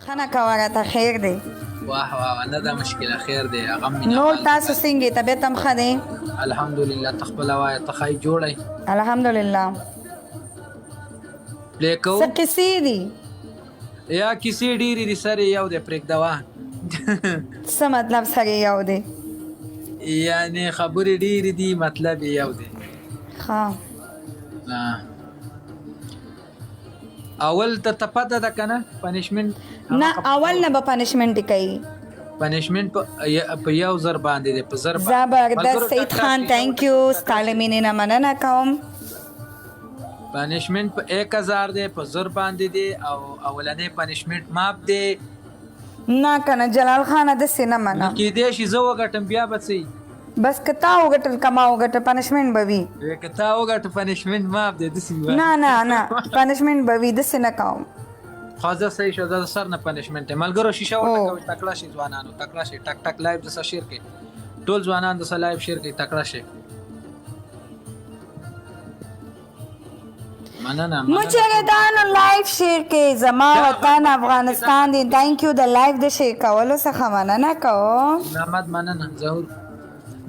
خنه کوه راته، خیر دی. واه واه، نه دا مشکله، خیر دی هغه مینه. نور تاسو څنګه، طبیعت هم ښه دی؟ الحمدلله، ته خپله وایه، ته ښه جوړ یې؟ الحمدلله. پلی کوو. څه قصې دي؟ یا کیسې ډېرې دي، سر یې یو دی، پرېږده وه. څه مطلب سر یې یو دی؟ یعنې خبرې ډېرې دي، مطلب یې یو دی. ښه، اول ته ته پته ده کنه پنشمنت؟ نه، اول نه به پنشمنت کوي. پنشمنت په یو زر باندې دی، په زر. زبردست سید خان، ثانک یو، ستاسو مینې نه مننه کوم. پنشمنت په 1000 دی، په زر باندې دی، او اولنې پنشمنت ماپ دی. نه کنه جلال خان، داسې نه منه. کېدای شي زه وګټم، بیا به څه؟ بس که تا وګټل که ما وګټل، پنشمنت به وي. که تا وګټل پنشمنت معاف دی، داسې؟ نه نه نه، پنشمنت به وي، داسې نه کوم. خو زه صحیح شو، زه سر نه پنشمنت. ملګرو شیشه وټکوئ، تکړه شي ځوانانو، تکړه شي. ټک ټک لایو د شیر کوي، ټول ځوانان د لایو شیر کوي، تکړه شي. مننه. مجردانو لایو شیر کې. زما وطن افغانستان دی. ثانک یو، د لایو د شیر کولو څخه مننه کوم. محمد مننه. ظهور،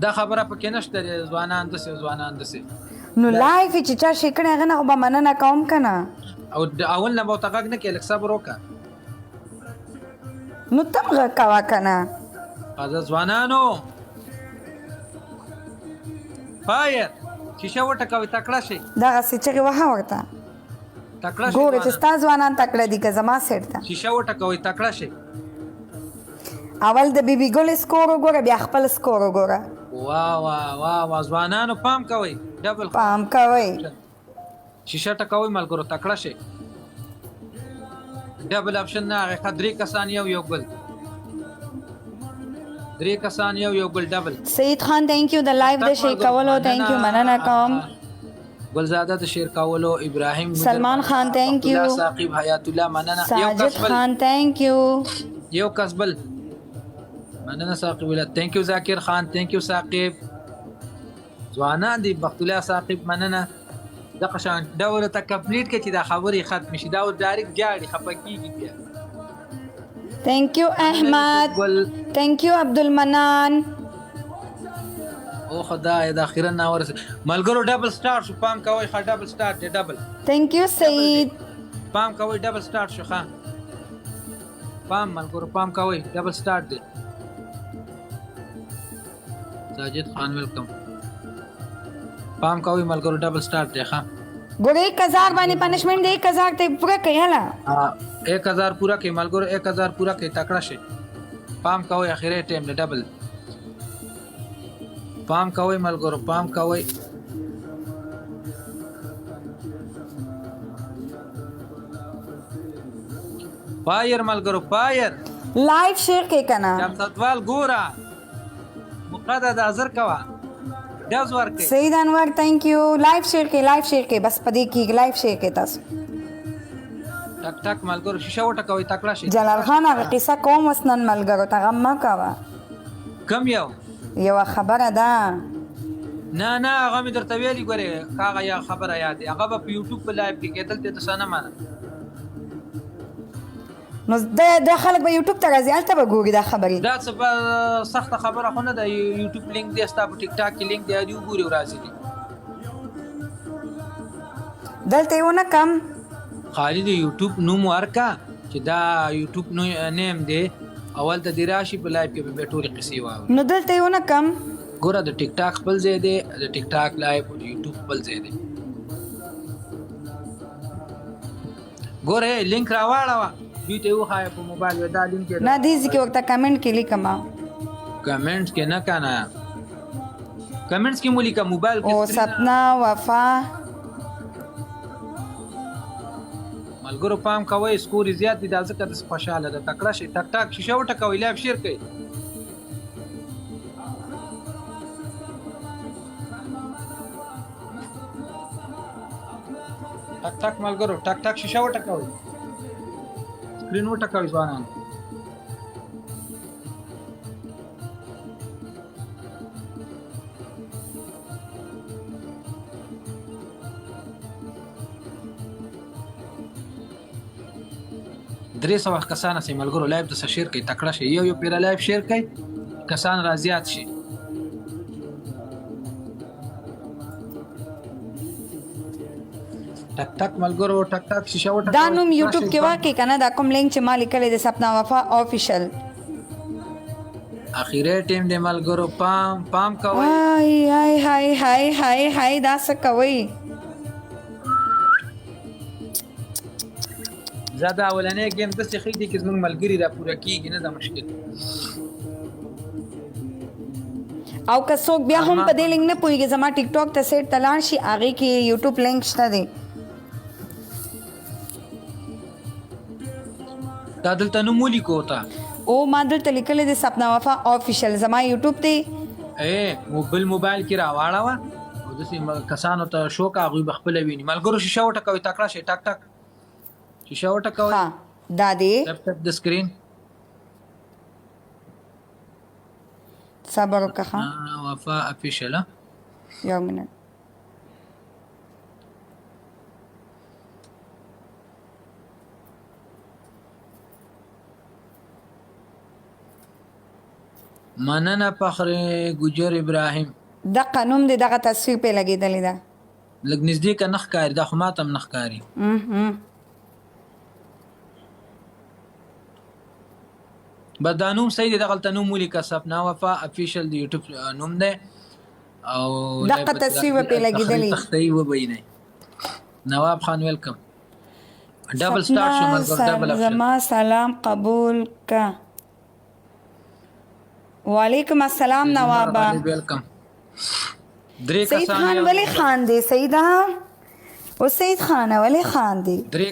دا خبره پکې نشته، ځوانان دسه، ځوانان دسه. نو لایو چې چا شیر کړی، هغه نه خو به مننه کوم کنه. او اول نه به ته غږ نه کې، لږ صبر وکړه. نو تم غږ کوه کنه. ازه ځوانانو فایر، شیشه وټکوي، تکړه شي. دغه څه چغې وهه ورته، تکړه شي. ګوره چې ستا ځوانان تکړه دي که زما سیټ ته. شیشه وټکوي، تکړه شي. اول د بیبي ګل سکور وګوره، بیا خپل سکور وګوره. وا وا وا وا، ځوانانو پام کوئ، ډبل. پام کوئ. شیشه ټکوي ملګرو، تکړه شي. ډبل اپشن نه هغه، درې کسان یو یو ګل، درې کسان یو یو ګل، ډبل. سید خان ثانک یو، د لایو د شیر کولو ثانک یو، مننه کوم. ګلزاده د شیر کولو، ابراهیم، سلمان خان ثانک یو، ثاقب، حیات الله مننه. ساجد خان ثانک یو. یو کس بل مننه. ثاقب الله ثانک یو، ذاکر خان ثانک یو، ثاقب ځوانان دي، بخت الله ثاقب مننه. دغه شان ډول ته کمپلیټ کې چې دا خبرې ختم شي، دا ډایرکټ جاړي خپه کیږي بیا. ثانک یو احمد، ثانک یو عبد المنان. او خدای، دا اخیرا نه ورسې. ملګرو ډبل سٹارټ شو، پام کوئ. ښه، ډبل سٹارټ دی، ډبل. ثانک یو سعید. پام کوئ، ډبل سٹارټ شو. ښه، پام ملګرو، پام کوئ، ډبل سٹارټ دی. ساجد خان ویلکم. پام کوئ ملګرو، ډبل سٹارټ دی. ښه. ګوره، 1000 باندې پنشمنت دی، 1000 ته پوره کوي هله. 1000 پوره کوي ملګرو، 1000 پوره کوي، تکړه شي. پام کوئ، اخیری ټایم دی، ډبل. پام کوئ ملګرو، پام کوئ. فایر ملګرو، فایر. لایو شیر کې کنه. چمتوال ګوره، مقدر د حاضر کوه، ډز ورکړئ. سید انور ثانک یو. لایو شیر کې، لایو شیر کې، بس پدې کې لایو شیر کې تاسو. ټک ټک ملګرو، شیشه وټکوئ، تکړه شئ. جلال خان، هغه قصه کوم اوس نن ملګرو ته، غم مه کوه. کم یو؟ یوه خبره ده. نه نه، هغه مې درته ویلي. ګورې، هغه یا خبره یاد، هغه به په یوټیوب په لایو کې کېدل، ته څه نه منه. نو د خلک به یوټیوب ته راځي، هلته به ګوري دا خبرې. دا څه سخته خبره خو نه ده. یوټیوب لینک دی، ستا په ټیک ټاک کې لینک دی، دی وګوري او راځي دي. دلته یې ونه کم. خالي د یوټیوب نوم ورکا چې دا یوټیوب نو نیم دی، اول ته دی راشي په لایو کې به ټولې قصې واوري. نو دلته یې ونه کم. ګوره، د ټیک ټاک خپل ځای دی، د ټیک ټاک لایو، او د یوټیوب خپل ځای دی. ګوره، لینک راواړوه، دوی ته وښایه په موبایل دا لینک. نه، دې ځکه ورته کمنټ کې لیکم. کمنټ کې نه کنه، کمنټس کې مو لیکه، موبایل کې. او سپنا وفا. ملګرو پام کوئ، سکور زیات دي، دا ځکه د خوشاله ده. تکړه شي. ټک ټک، شیشه وټکوئ، لایو شیر کړئ. ټک ټک ملګرو، ټک ټک، شیشه وټکوئ، سکرین وټکوئ ځوانان. 300 کسان سي ملګرو، لایو د شیر کوي، تکړه شي، یو یو پیر لایو شیر کوي، کسان را زیات شي. ټک ټک ملګرو، ټک ټک شیشه وټکوئ. دا نوم یوټیوب کې واکې کنه، دا کوم لینک چې ما لیکلی دی، سپنا وفا آفیشل. اخیری ټیم دی ملګرو، پام پام کوئ. های های های های های های، دا څه کوئ؟ زه دا اولنې ګیم داسې ښه دی چې زموږ ملګري را پوره کېږي، نه دا مشکل. او که څوک بیا هم په دې لینک نه پوهېږي، زما ټیک ټاک ته سیټ ته لاړ شي، هغې کې یوټیوب لینک شته دی. دا دلته نوم ولیکو ته. او ما دلته لیکلی دی سپنا وفا آفیشل، زما یوټیوب دی. اے بل موبایل کې راواړوه او داسې کسانو ته شو که هغوی به خپله ویني. ملګرو شیشه وټکوئ، تکړه شئ، ټک ټک شیشه وټکوئ. ها دا دی. ټپ ټپ د سکرین. صبر وکړه. وفا افیشل. یو منټ. مننه فخر ګجر ابراهیم. دغه نوم دی، دغه تصویر پې لګېدلی ده. لږ نږدې که، نه ښکاري، دا خو ماته هم نه ښکاري. بس دا نوم صحیح دی، دغلته نوم ولیکه، سپنا وفا افیشل د یوټیوب نوم دی او دغه تصویر به پې لګېدلی. تختې وبینئ. نواب خان ویلکم. ډبل سٹارټ شو ملګرو، ډبل اپشن. زما سلام قبول کا. وعلیکم السلام نوابا. ویلکم. درې سعید کسان خان یو ولی خان دی؟ سعیدا او سعید خان ولی خان دی؟ درې